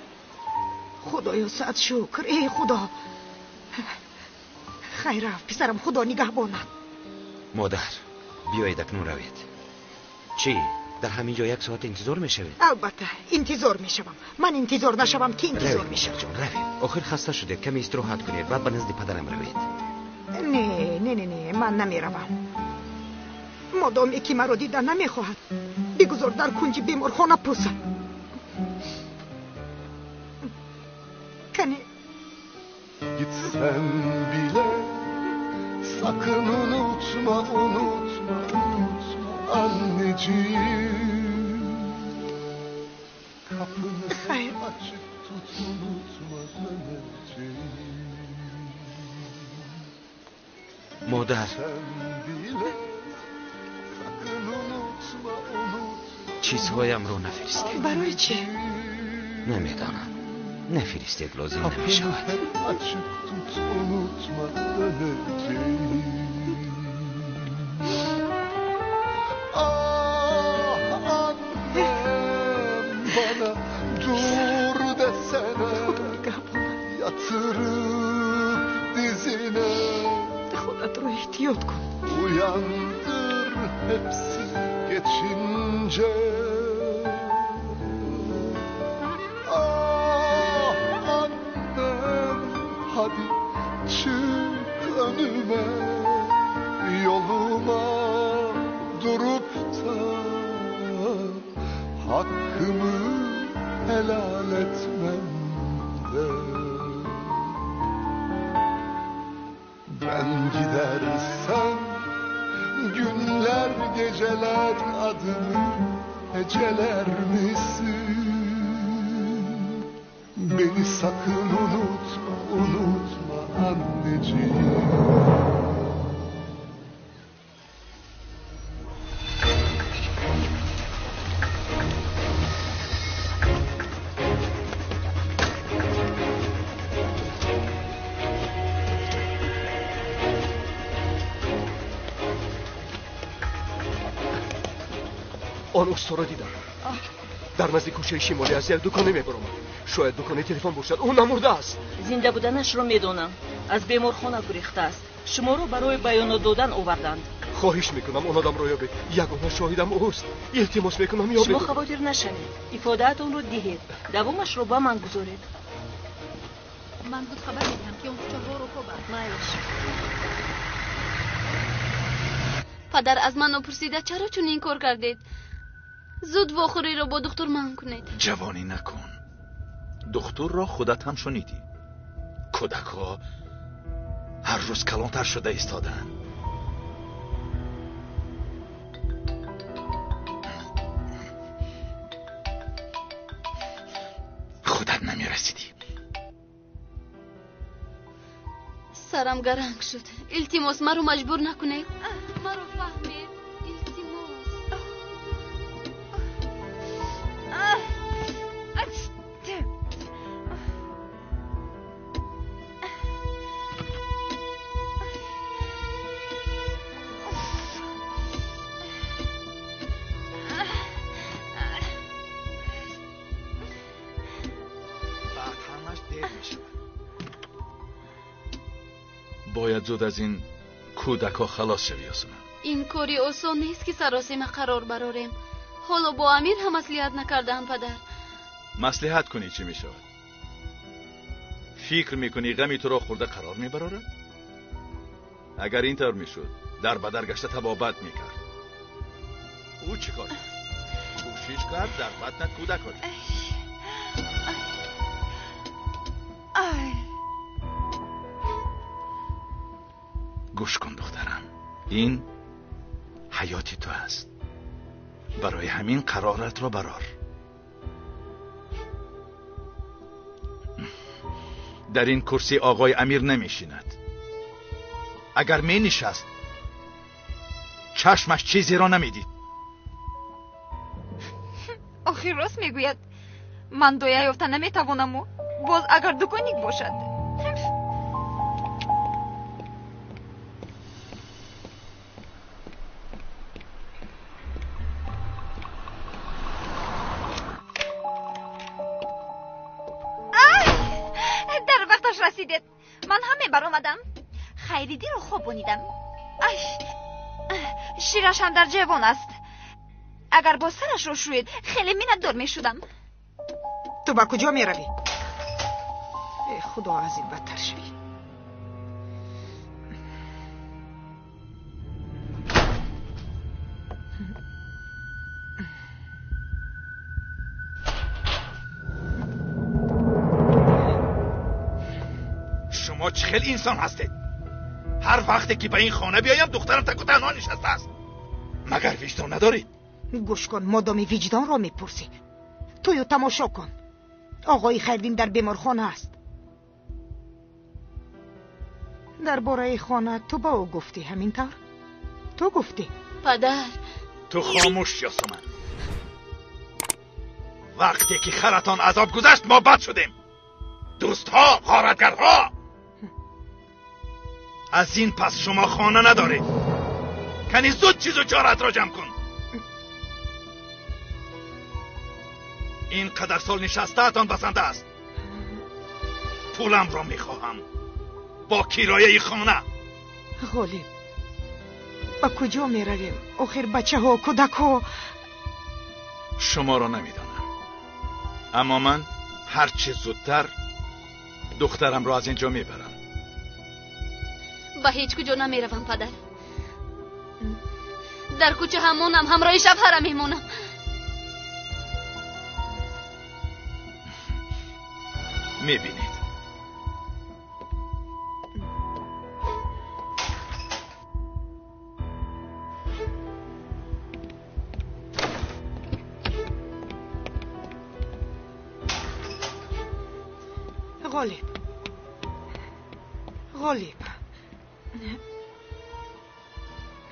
Худоё, сад шукр. Эй худо, хайр рафт писарам, худо нигаҳбонад. Модар, биёед акнун равед. Чӣ, дар ҳамин ҷо як соат интизор мешавед? Албатта интизор мешавам. Ман интизор нашавам, ки интизор мешавам? Ҷон, равед. Охир хаста шудед, каме истироҳат кунед, баъд ба назди падарам равед. Не, не, не, не, ман намеравам. Модоме ки маро дида намехоҳад, бигузор дар кунҷи беморхона пусад. Кане. Gitsen bile sakın unutma, unutma, unutma anneciğim. Kapını açık tut, unutma döneceğim. Модар, чизҳоямро нафиристед. Барои чӣ? Намедонам. Нафиристед, лозим намешавад. Açık tut, unutma döneceğim. Ah annem bana dur desene, yatırıp dizine. Худатро эҳтиёт кун. Uyandır hepsi geçince. Ah annem hadi çık önüme, yoluma durup da hakkımı helal etmem de. Ben gidersem günler geceler adımı heceler misin? Beni sakın unutma, unutma anneciğim. Он усторо дидам. Дар назди кӯчаи шимолӣ аз як дуконе мебаромад. Шояд дукони телефон бошад. Ӯ намурдааст. Зинда буданашро медонам. Аз беморхона гурехтааст. Шуморо барои баёнот додан оварданд. Хоҳиш мекунам, он одамро ёбед. Ягона шоҳидам ӯст. Илтимос мекунам, ёбед. Шумо хавотир нашавед. Ифодаатонро диҳед. Давомашро ба ман гузоред. Ман зуд хабар медиҳам, ки он кӯчаҳоро кобанд. Майлаш. Падар аз ман нопурсида чаро чунин кор кардед? Зуд вохӯриро бо духтур манъ кунед. Ҷавонӣ накун. Духтурро худат ҳам шунидӣ. Кӯдакҳо ҳар рӯз калонтар шуда истодаанд. Худат намерасидӣ. Сарам гаранг шуд. Илтимос, маро маҷбур накунед. Маро фаҳмед. Илтимос. Баъд ҳамаш дер мешавад. Бояд зуд аз ин кӯдакҳо халос шавӣ, Ёсуман. Ин кори осон нест, ки саросема қарор барорем. Ҳоло бо Амир ҳам маслиҳат накардаам, падар. Маслиҳат кунӣ чӣ мешавад? Фикр мекунӣ ғами туро хӯрда қарор мебарорад? Агар ин тавр мешуд, дар ба дар гашта табобат мекард. Ӯ чӣ кор кард? Кӯшиш кард дар батнат кӯдак ҳоҷ. Гӯш кун, духтарам, ин ҳаёти ту аст. Барои ҳамин қароратро барор. Дар ин курсӣ оғои Амир намешинад. Агар менишаст, чашмаш чизеро намедид. Охир рост мегӯяд. Ман доя ёфта наметавонаму боз агар дуконик бошад. Дар вақташ расидед. Ман ҳам мебаромадам. Хайриддинро хобонидам. Шираш ҳам дар ҷавон аст. Агар боз сарашро шӯед, хеле миннатдор мешудам. Ту ба куҷо меравӣ? Э худо, аз ин бадтар шавӣ. Шумо чӣ хел инсон ҳастед? Ҳар вақте ки ба ин хона биёям, духтарам таку танҳо нишастааст. Магар виҷдон надоред? Гӯш кун, модоми виҷдонро мепурсӣ, тую тамошо кун. Оғои Хайрдин дар беморхона аст. Дар бораи хона ту ба ӯ гуфтӣ, ҳамин тавр? Ту гуфтӣ? Падар, ту хомӯш, Ёсуман. Вақте ки харатон азоб гузашт, мо бад шудем. Дӯстҳо, ғоратгарҳо. Аз ин пас шумо хона надоред. Кани зуд чизу чоратро ҷамъ кун. Ин қадар сол нишастаатон басанда аст. Пуламро мехоҳам бо кирояи хона. Ғолиб, ба куҷо меравем? Охир бачаҳо, кӯдакҳо. Шуморо намедонам, аммо ман ҳарчи зудтар духтарамро аз ин ҷо мебарам. Ба ҳеҷ куҷо намеравам, падар. Дар кӯча ҳамонам, ҳамроҳи шавҳарам мемонам. Мебинед. Ғолиб, Ғолиб,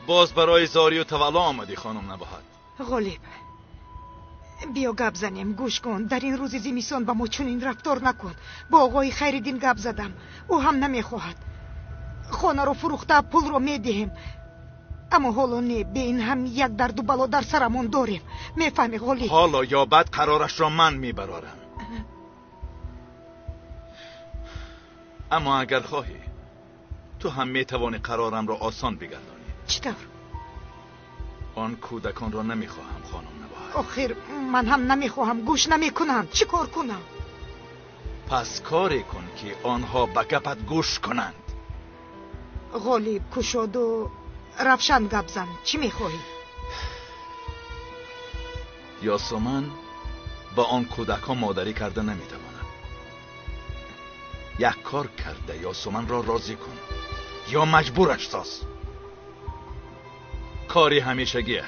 боз барои зорию тавалло омадӣ, хонум Набоҳат? Ғолиб, биё гап занем. Гӯш кун, дар ин рӯзи зимистон ба мо чунин рафтор накун. Бо оғои Хайриддин гап задам, ӯ ҳам намехоҳад. Хонаро фурӯхта пулро медиҳем, аммо ҳоло не. Бе ин ҳам як дарду бало дар сарамон дорем. Мефаҳмӣ, Ғолиб? Ҳоло ё баъд қарорашро ман мебарорам. Аммо агар хоҳӣ, ту ҳам метавонӣ қарорамро осон бигардонӣ. Чӣ тавр? Он кӯдаконро намехоҳам, хонум Набоҳат. Охир ман ҳам намехоҳам, гӯш намекунанд. Чӣ кор кунам? Пас коре кун, ки онҳо ба гапат гӯш кунанд. Ғолиб, кушоду равшан гап зан. Чӣ мехоҳӣ? Ёсуман ба он кӯдакҳо модарӣ карда наметавонад. Як кор карда Ёсуманро розӣ кун ё маҷбураш соз. Кори ҳамешагия.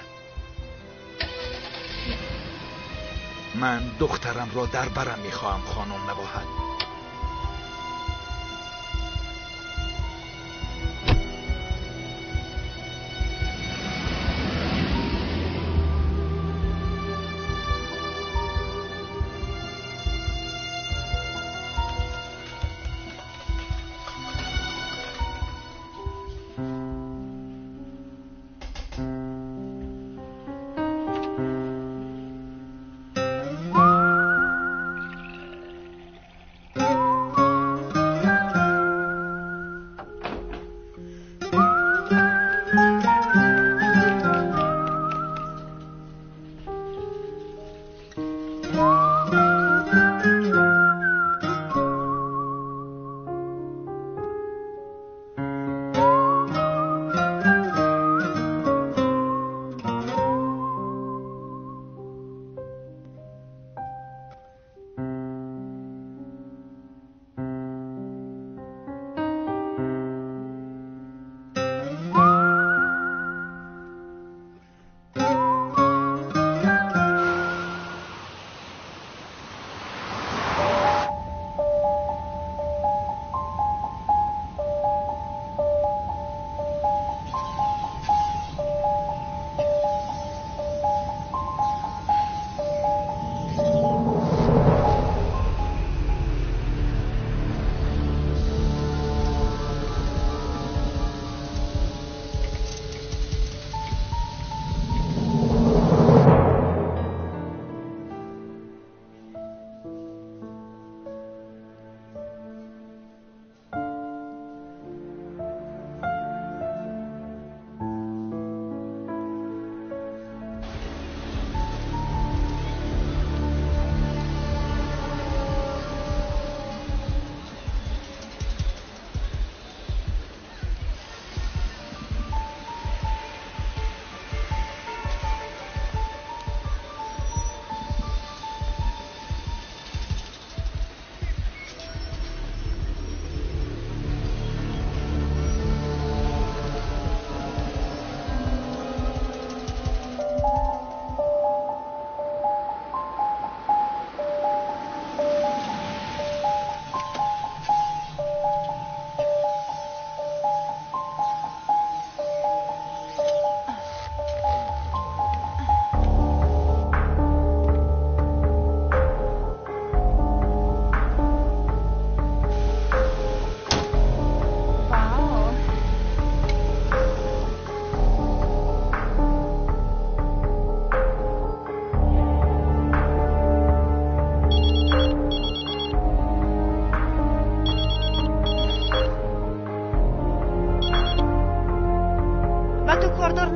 Ман духтарамро дар барам мехоҳам, хонум Набоҳат.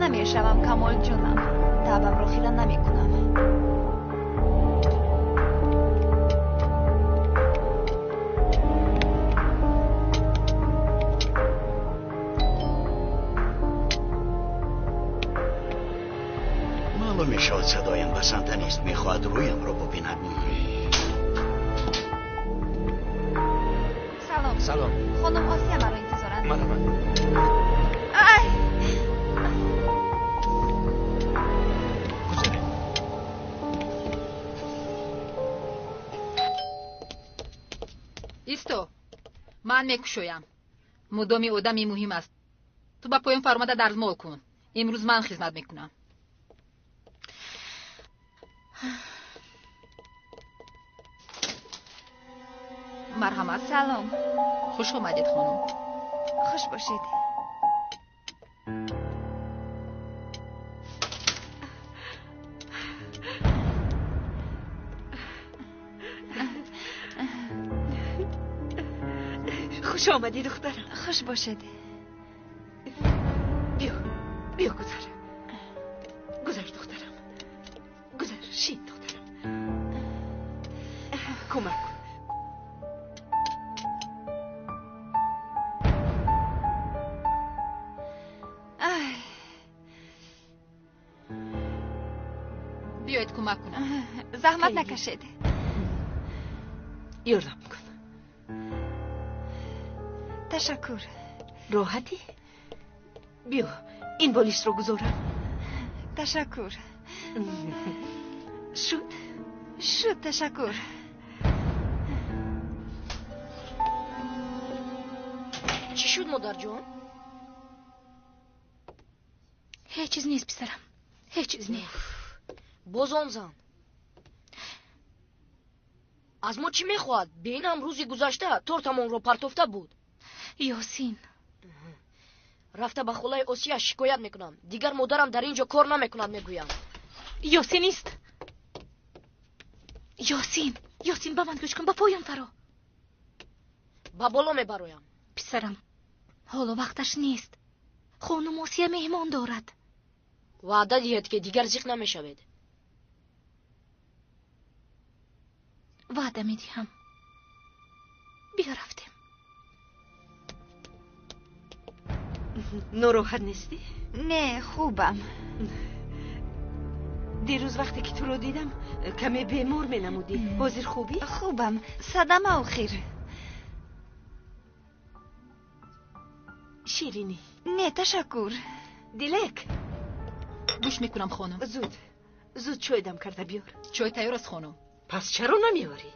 Намешавам, Камолҷонам. Табамро хира намекунам. Маълум мешавад садоям басанда нест, мехоҳад рӯямро бубинад. Салом. Салом. Хонум Осия маро интизоранд. Марҳамат. Ай! Гузаред. Исто, ман мекушоям. Мудоми одами муҳим аст. Ту ба поён фаромада дарзмол кун. Имрӯз ман хизмат мекунам. Марҳамат. Салом. Хуш омадед, хонум. Хуш бошед. Хуш омадӣ, духтарам. Хуш бошед. Биё, биё, гузар. Гузар, духтарам. Гузар, шин, духтарам. Кӯмак кун. Ай, Биёед кӯмак кунам. Заҳмат накашед. Ёрдам кун. Ташаккур. Роҳатӣ? Биё, ин болишро гузорам. Ташаккур. Шуд? Шуд, ташаккур. Чӣ шуд, модарҷон? Ҳеҷ чиз нест, писарам. Ҳеҷ чиз не. Боз он зан аз мо чӣ мехоҳад? Беинам рӯзи гузашта тортамонро партофта буд. Ёсин, рафта ба холаи Осия шикоят мекунам. Дигар модарам дар ин ҷо кор намекунад, мегӯям. Ёсин ист. Ёсин, Ёсин, ба ман гӯш кун, ба поён фаро. Ба боло мебароям. Писарам, ҳоло вақташ нест. Хонум Осия меҳмон дорад. Ваъда диҳед, ки дигар зиқ намешавед. Ваъда медиҳам. Биё, рафтем. Нороҳат нестӣ? Не, хубам. Дирӯз вақте ки туро дидам, каме бемор менамудӣ. Ҳозир хубӣ? Хубам. Садама охир. Ширинӣ? Не, ташаккур. Дилек. Гӯш мекунам, хонум. Зуд, зуд чой дам карда биёр. Чой тайёр аст, хонум. Пас чаро намеорӣ?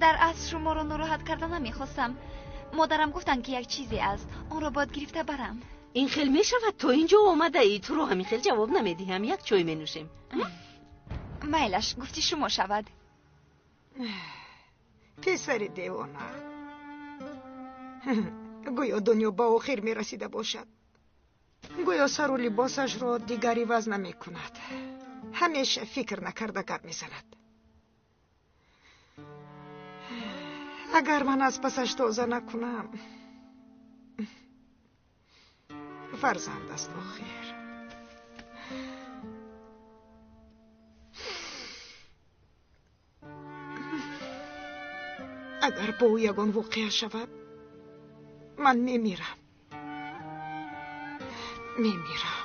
Дар асл шуморо нороҳат карда намехостам. Модарам гуфтанд, ки як чизе аст, онро бояд гирифта барам. Ин хел мешавад? То ин ҷо омадаӣ, туро ҳамин хел ҷавоб намедиҳам. Як чой менӯшем. Майлаш, гуфти шумо шавад. Писари девона. Гӯё дунё ба охир мерасида бошад. Гӯё сару либосашро дигар иваз намекунад. Ҳамеша фикр накарда гап мезанад. Агар ман аз пасаш тоза накунам, фарзанд аст охир. Агар бо ӯ ягон воқеа шавад, ман мемирам. Мемирам.